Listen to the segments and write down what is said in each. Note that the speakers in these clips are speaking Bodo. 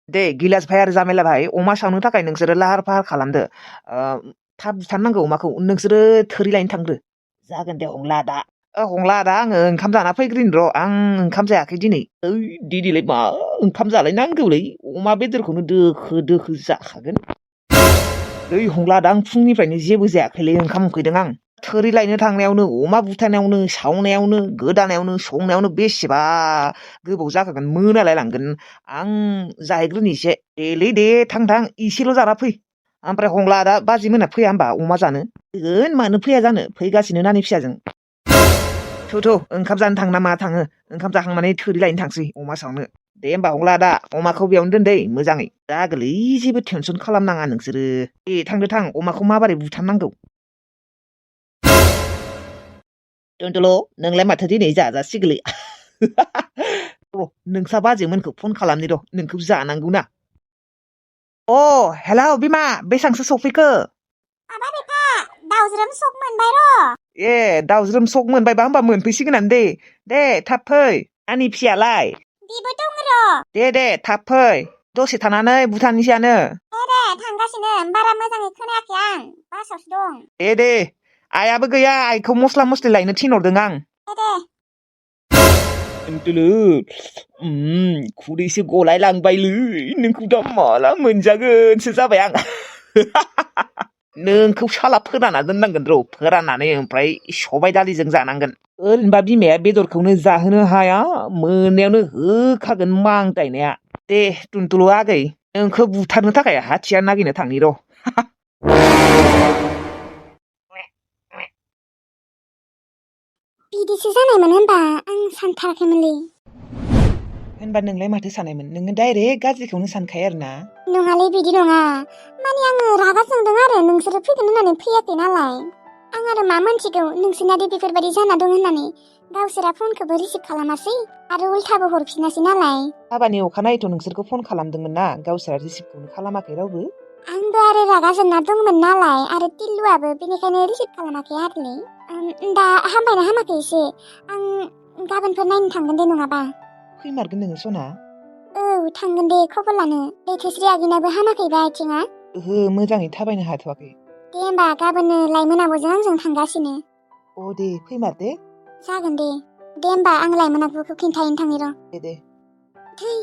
दे गिलास भाई आरो जामेला भाई अमा सावनो थाखाय नोंसोरो लाहार फाहार खालामदो थाब बुथारनांगौ अमाखौ नोंसोरो थोरि लायनो थांदो जागोन दे हंला दा हंला दा आङो ओंखाम जाना फैग्रिन र' आं ओंखाम जायाखै दिनै ओइ दिनैलाय मा ओंखाम जालायनांगौलै अमा बेदरखौनो दोखो दोखो जाखागोन ओइ हंला दा आं फुंनिफ्रायनो जेबो जायाखैलै ओंखाम उखैदों आं थोरि लायनो थांनायावनो अमा बुथारनायावनो सावनायावनो गोदानायावनो संनायावनो बेसेबा गोबाव जाखागोन मोनालाय लांगोन आं जाहैग्रोनि एसे देलै दे थां थां इसेल' जाना फै ओमफ्राय हंला दा बाजै मोना फैया होमबा अमा जानो फैगोन मानो फैया जानो फैगासिनो नानि फिसाजों थ' ओंखाम जानो थांना मा थाङो ओंखाम जाखांनानै थोरि लायनो थांसै अमा सावनो दे होमबा हंला दा अमाखौ बेयावनो दोन दै मोजाङै जागोलै जेबो टेनसन खालामनाङा नोंसोरो दे थांदो थां अमाखौ माबोरै बुथारनांगौ टुनटुल' नोंलाय माथो दिनै जाजासिगोलै र' नोंसा बाजैमोनखौ फन खालामनि र' नोंखौ जानांगौ ना अ हेलौ बिमा बेसांसो सफैखो माबा बिफा दाउज्रोम सक मोनबाय र'। ए दाउज्रोम सक मोनबायबा होमबा मोनफैसिगोनानो दे थाब फै आंनि फिसालाय बिबो दङ र'। दे थाब फै दसे थानानै बुथारनोसैयानो दे थांगासिनो बारा मोजाङै खोनायाखै आं बासावसो दं। दे आइयाबो गैया आइखौ मस्ला मस्लि लायनो थिनहरदों आं दे टुनटुलु खुदैसो गलाय लांबायलै नोंखौ दा माला मोनजागोनसो जाबाय आं नोंखौ साला फोरानना दोननांगोन र' फोराननानै ओमफ्राय सबाय दालिजों जानांगोन ओरैनोबा बिमाया बेदरखौनो जाहोनो हाया मोननायावनो होखागोन मांगायनाया दे टुनटुलु आगै नोंखौ बुथारनो थाखाय हाथियार नागिरनो थांनि र' बिदिसो जानायमोन होनबा आं सानथाराखैमोनलै होनबा नोंलाय माथो सानायमोन नोङो डाइरेक्ट गाज्रिखौनो सानखायो आरोना नङालै बिदि नङा माने आङो रागा जोंदों आरो नोंसोरो फैगोन होननानै फैयाखै नालाय आं आरो मा मोनथिगौ नोंसोरनादि बेफोरबायदि जाना दं होननानै गावसोरा फनखौबो रिसिभ खालामासै आरो उल्थाबो हरफिनासै नालाय हाबानि अखानायैथ' नोंसोरखौ फन खालामदोंमोन ना गावसोरा रिसिभखौनो खालामाखै रावबो आंबो आरो रागा जोंना दंमोन नालाय आरो टिल्लुआबो बेनिखायनो रिसिभ खालामाखै आरोलै दा हामबायना हामाखै एसे आं गाबोनफोर नायनो थांगोन दे नङाबा फैमारगोन नोङो सना औ थांगोन दे खबर लानो दैथोस्रि आगैनाबो हामाखैबा आथिङा ओहो मोजाङै थाबायनो हाथ'वाखै दे होमबा गाबोननो लाइमोन आब'जों आंजों थांगासिनो अ दे फैमार दे जागोन दे होमबा आं लाइमोन आब'खौ खिन्थाहैनो थांनि र' दे थै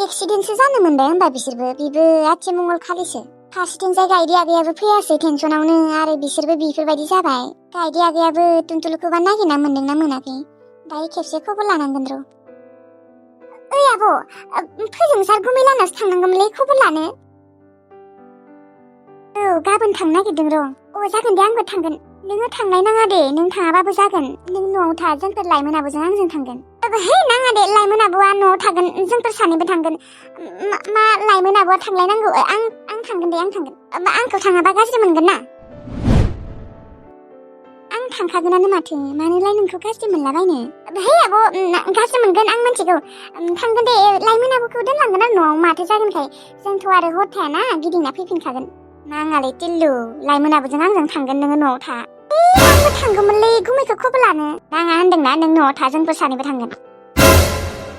एक्सिडेन्टसो जानो मोनबाय होमबा बिसोरबो बेबो आथिमंगल खालिसो फारसेथिंजाय गायदे आगैयाबो फैयासै टेनसनावनो आरो बिसोरबो बेफोरबायदि जाबाय गायदे आगैयाबो टुनटुलुखौबा नागिरना मोनदोंना मोनाखै दायो खेबसे खबर लानांगोन र' ओइ आब' फोजोंसार गुमैलानासो थांनांगौमोनलै खबर लानो औ गाबोन थांनो नागिरदों र' अ जागोन दे आंबो थांगोन नोङो थांनाय नाङा दे नों थाङाबाबो जागोन नों न'आव था जोंफोर लाइमोन आब'जों आंजों थांगोन हे नाङा दे लाइमोन आब'आ न'आव थागोन जोंफोर सानैबो थांगोन मा लाइमोन आब'आ थांलायनांगौ आं थांगोन दे आं थांगोन आंखौ थाङाबा गाज्रि मोनगोन ना आं थांखागोनानो माथो मानोलाय नोंखौ गाज्रि मोनलाबायनो हे आब' गाज्रि मोनगोन आं मिथिगौ थांगोन दे लाइमोन आब'खौ दोनलांगोन आरो न'आव माथो जागोनखाय जोंथ' आरो हर थायाना गिदिंना फैफिनखागोन नाङालै टिल्लु लाइमोन आब'जों आंजों थांगोन नोङो न'आव था आंबो थांगौमोनलै गुमैखौ खबर लानो नाङा होनदोंना नों न'आव था जोंफोर सानैबो थांगोन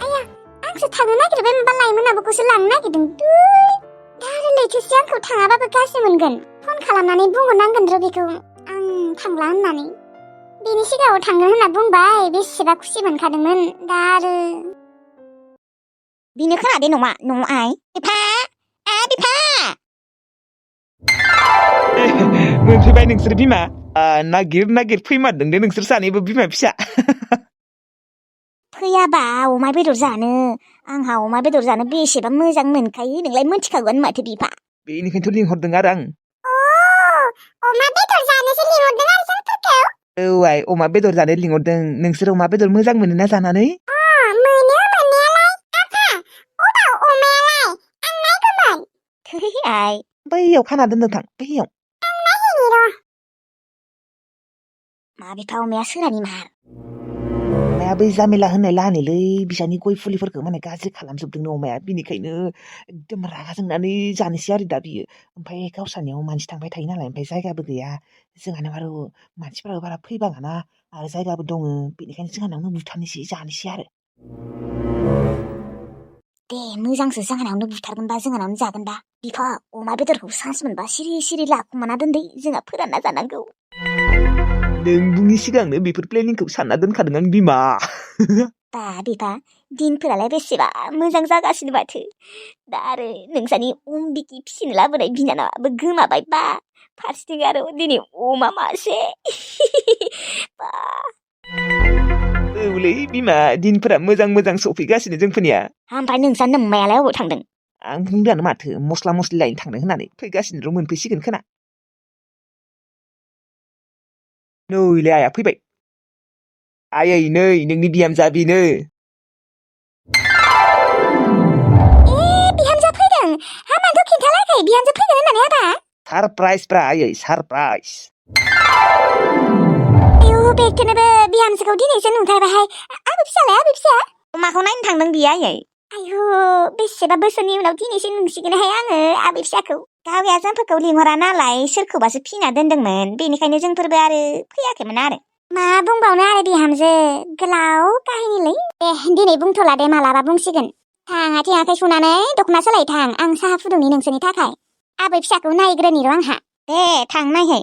आया आंसो थांनो नागिरबाय माबा लाइमोन आब'खौसो लांनो नागिरदों दा आरो लैथोसो आंखौ थाङाबाबो गाज्रि मोनगोन फन खालामनानै बुंहरनांगोन र' बेखौ आं थांला होननानै बेनि सिगाङाव थांनो होनना बुंबाय बेसेबा खुसि मोनखादोंमोन दा आरो बिनो खोनादे नङा न' आइ बिफा बिफा मोनफैबाय नोंसोर बिमा नागिर फैमारदों दे नोंसोर सानैबो बिमा फिसा फैयाबा अमा बेदर जानो आंहा अमा बेदर जानो बेसेबा मोजां मोनखायो नोंलाय मिथिखागोन माथो बिफा बेनिखायनोथ' लिंहरदों आरो आं अमा बेदर जानोसो लिंहरदों आरो जोंफोरखौ औ आइ अमा बेदर जानो लिंहरदों नोंसोर अमा बेदर मोजां मोनोना जानानै मोनो मोननायालाय आफा अबाव अमायालाय आं नायगौमोन थै आइ बैयाव खाना दोनदों थां बैयाव आं नायहैनि र' मा बिफा अमाया सोरानि मार अमाया बै जामेला होननाय लाहानिलै बिसानि गय फुलिफोरखौ माने गाज्रि खालामजोबदोंनो अमाया बिनिखायनो एकदम रागा जोंनानै जानोसै आरो दा बियो ओमफ्राय गावसानियाव मानसि थांबाय थायो नालाय ओमफ्राय जायगाबो गैया जोंहानाव आरो मानसिफोराबो बारा फैबाङाना आरो जायगाबो दङ बेनिखायनो जोंहानावनो बुथारनोसै जानोसै आरो दे मोजांसो जोंहानावनो बुथारगोनबा जोंहानावनो जागोनबा बिफा अमा बेदरखौ सान्स मोनबा सिरि सिरि लाखुमाना दोनदै जोंहा फोरानना जानांगौ नों बुंनि सिगांनो बेफोर प्लेनिंखौ सानना दोनखादों आं बिमा बा बिफा दिनफोरालाय बेसेबा मोजां जागासिनो माथो दा आरो नोंसानि अम्बिकी फिसिनो लाबोनाय बिनानावाबो गोमाबाय बा फारसेथिं आरो दिनै अमा मासे बा औलै बिमा दिनफोरा मोजां सफैगासिनो जोंफोरनिया ओमफ्राय नोंसा नोम्मायालाय अबाव थांदों आं बुंदोंआनो माथो मस्ला मस्लि लायनो थांदों होननानै फैगासिनो र' मोनफैसिगोन खोना नैलै आइया फैबाय आयै नै नोंनि बिहामजोआ बेनो बिहामजो फैदों हामाथ' खिन्थालायाखै बिहामजो फैगोन होननानै आबा सारप्राइज ब्रा आयै सारप्राइज आयु बेखौनोबो बिहामजोखौ दिनैसो नुथारबायहाय आबो फिसा अमाखौ नायनो थांदों बियो आयै आयु बेसेबा बोसोरनि उनाव दिनैसो नुसिगोनहाय आङो आबै फिसाखौ गावया जोंफोरखौ लिंहरा नालाय सोरखौबासो फिना दोनदोंमोन बेनिखायनो जोंफोरबो आरो फैयाखैमोन आरो मा बुंबावनो आरो बिहामजो गोलाव काहिनिलै दे दिनै बुंथ'ला दे मालाबा बुंसिगोन थां आथिं आखाइ सुनानै दख'ना सोलाय थां आं साहा फुदुंनि नोंसोरनि थाखाय आबै फिसाखौ नायग्रोनि र' आंहा दे थां नायहै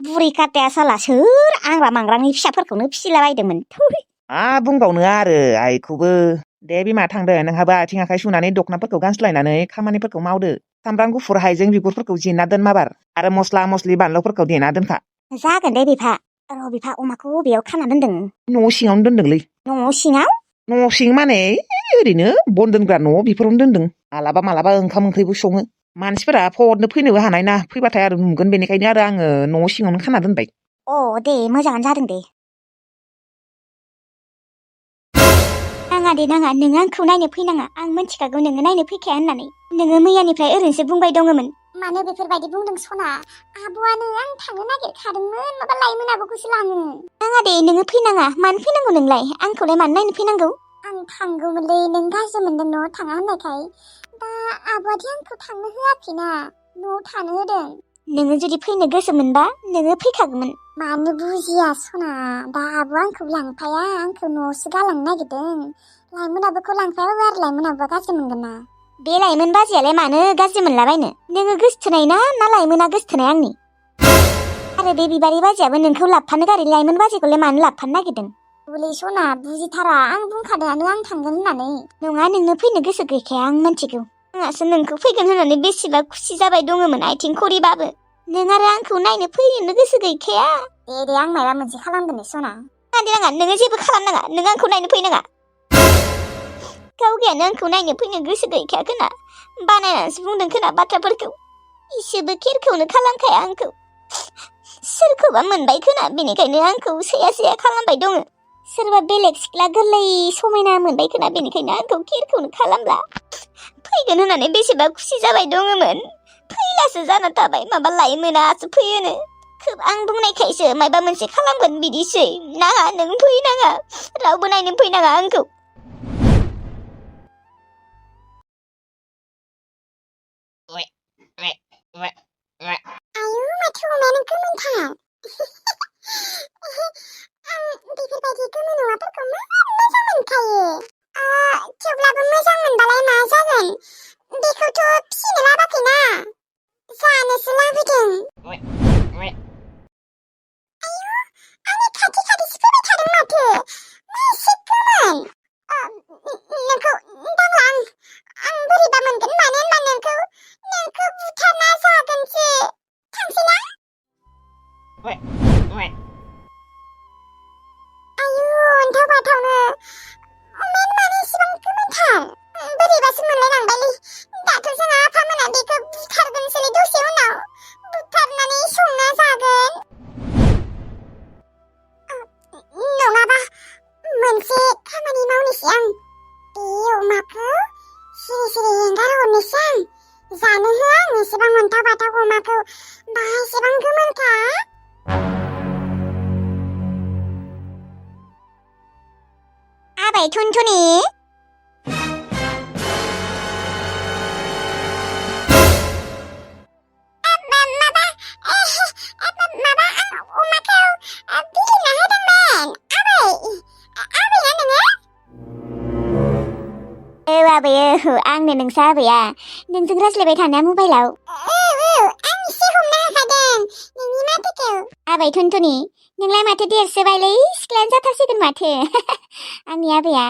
बुरै काटाया साला सोर आंग्रा मांग्रानि फिसाफोरखौनो फिसिलाबायदोंमोन मा बुंबावनो आरो आइखौबो दे बिमा थांदो नोंहाबो आथिं आखाइ सुनानै दख'नाफोरखौ गानस्लायनानै खामानिफोरखौ मावदो सामब्राम गुफुर हाइजें बिगुरफोरखौ जिरना दोन माबार आरो मस्ला मस्लि बानलुफोरखौ देना दोनखा जागोन दे बिफा र' बिफा अमाखौ बबेयाव खाना दोनदों न' सिङावनो दोनदोंलै न' सिङाव न' सिं माने ओरैनो बन दोनग्रा न' बेफोरावनो दोनदों मालाबा ओंखाम ओंख्रिबो सङो मानसिफोरा फदनो फैनोबो हानाय ना फैबाथाय आरो नुगोन बेनिखायनो आरो आङो न' सिङावनो खाना दोनबाय अ दे मोजाङानो जादों दे नाङा नोङो आंखौ नायनो फैनाङा आं मिन्थिखागौ नोङो नायनो फैखाया होननानै नोङो मैयानिफ्राय ओरैनोसो बुंबाय दङमोन मानो बेफोरबायदि बुंदों सना आब'आनो आं थांनो नागिरखादोंमोन माबा लायमोन आब'खौसो लाङो नाङा दे नोङो फैनाङा मानो फैनांगौ नोंलाय आंखौलाय मानो नायनो फैनांगौ आं थांगौमोनलै नों गाज्रि मोनदों न'आव थाङा होननायखाय दा आब'आदि आंखौ थांनो होआखैना न'आव थानो होदों नोङो जुदि फैनो गोसो मोनबा नोङो फैखागौमोन मानो बुजिया सना दा आब'आ आंखौ लांफाया आंखौ न'आवसो गालांनो नागिरदों लायमोन आब'खौ लांफायाबो आरो लायमोन आब'आ गाज्रि मोनगोन ना बे लायमोन बाजियालाय मानो गाज्रि मोनलाबायनो नोङो गोसथोनाय ना लायमोना गोसथोनाय आंनि आरो बे बिबारि बाजियाबो नोंखौ लाबफानो गारि लायमोन बाजिखौलाय मानो लाबफानो नागिरदों बुलै सना बुजिथारा आं बुंखादोंआनो आं थांगोन होननानै नङा नोंनो फैनो गोसो गैखाया आं मिन्थिगौ आंहासो नोंखौ फैगोन होननानै बेसेबा खुसि जाबाय दङमोन आथिं खरिबाबो नों आरो आंखौ नायनो फैनोनो गोसो गैखाया दे आं माबा मोनसे खालामगोन सना नाङा नोङो जेबो खालामनाङा नों आंखौ नायनो फैनाङा गावगायानो आंखौ नायनो फैनो गोसो गैखाया खोना बानायनानैसो बुंदों खोना बाथ्राफोरखौ इसेबो केरखौनो खालामखाया आंखौ सोरखौबा मोनबाय खोना बेनिखायनो आंखौ सैया खालामबाय दङ सोरबा बेलेग सिख्ला गोरलै समायना मोनबाय खोना बेनिखायनो आंखौ केरखौनो खालामला फैगोन होननानै बेसेबा खुसि जाबाय दङमोन फैलासो जाना थाबाय माबा लायमोनासो फैयोनो खोब आं बुंनायखायसो माबा मोनसे खालामगोन बिदिसै नाङा नों फैनाङा रावबो नायनो फैनाङा आंखौ आयु माथो अमायानो गोमोनथार आं बेफोरबायदि गोमोन अमाफोरखौ मोजां मोनखायो थेवब्लाबो मोजां मोनबालाय मा जागोन बेखौथ' फिसिनो लाबाखैना जानोसो लाबोदों आयु आंनि खाथि खाथिसो फैबाय थादों माथो मा एसे गोमोन नोंखौ दांला आं बोरैबा मोनगोन मानो होनबा नोंखौ बुथारना जागोनसो थांसै ना आयु अन्थाव बाथावनो अमायानो मानो एसेबां गोमोनथार बोरैबासो मोनलायलांबायलै दाथ' जोंहा आफामोना बेखौ बुथारगोनसोलै दसे उनाव बुथारनानै संना जागोन नङाबा मोनसे खामानि मावनोसै आं बे अमाखौ सिरि हेंगार हरनोसै आं जानो होआ आं एसेबां अन्थाव बाथाव अमाखौ बा एसेबां गोमोनथार आबै थुनथुनि आंनो नोंसा आबैया नोंजों रायज्लायबाय थानाया मबाइलाव आं एसे हमनो हाखादों नोंनि माथोखौ आबै टुनटुनि नोंलाय माथो देरसोबायलै सिख्लायानो जाथारसिगोन माथो आंनि आबैया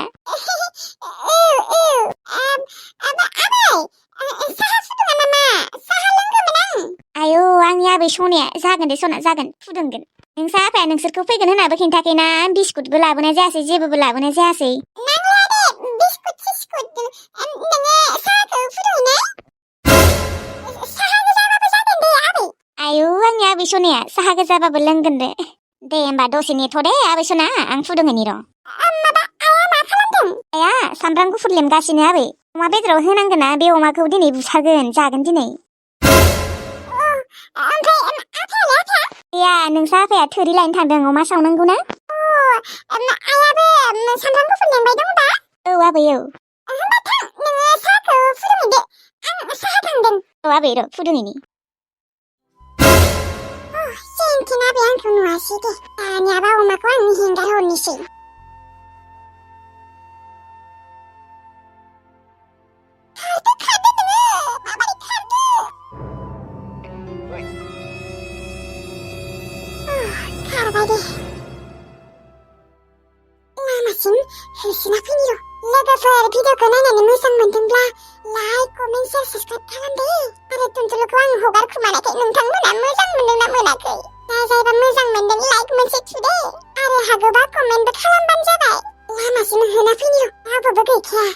साहा फुदुङा नामा साहा लोंगौमोन आं आयौ आंनि आबै सनाया जागोन दे सना जागोन फुदुंगोन नोंसा आफाया नोंसोरखौ फैगोन होनाबो खिन्थाखैना बिस्कुटबो लाबोनाय जायासै जेबोबो लाबोनाय जायासै नांला दे बिस्कुट सिस्कुट नोङो साहाखौ फुदुङो साहा गोजाबाबो जागोन दे आबै आयौ आंनि आबै सनाया साहा गोजाबाबो लोंगोन दे होमबा दसे नेथ' दे आबै सना आं फुदुंहैनि र' माबा आया मा खालामदों आया सामब्राम गुफुर लेमगासिनो आबै अमा बेदराव होनांगोन ना बे अमाखौ दिनै बुथारगोन जागोन दिनै या नोंसा आफाया थोरि लायनो थांदों अमा सावनांगौ ना आयाबो सामब्राम गुफुर लेमबाय दं दा औ आबै औ होमबा थां नोङो साहाखौ फुदुंहैदो आं साहा थांदों औ आबै र' फुदुंहैनि सेन्टिन आबै आंखौ नुवासै दे दानियाबा अमाखौ आं हेंगार हरनोसै खारदो नोङो माबारै खारदो खारबाय दे लामासिम होसोना फैनि र' लोगोफोर भिडिअखौ नायनानै मोजां मोनदोंब्ला लाइक कमेन्ट शेयार साबस्क्राइब खालामदो आरो टुनटुलुखौ आं हगारखोमानायखाय नोंथांमोना मोजां मोनदोंना मोनाखै जायबा मोजां मोनदों लाइक मोनसे थुदो आरो हागौबा कमेन्टबो खालामबानो जाबाय लामासिम होना फैनि र' रावबोबो गैखाया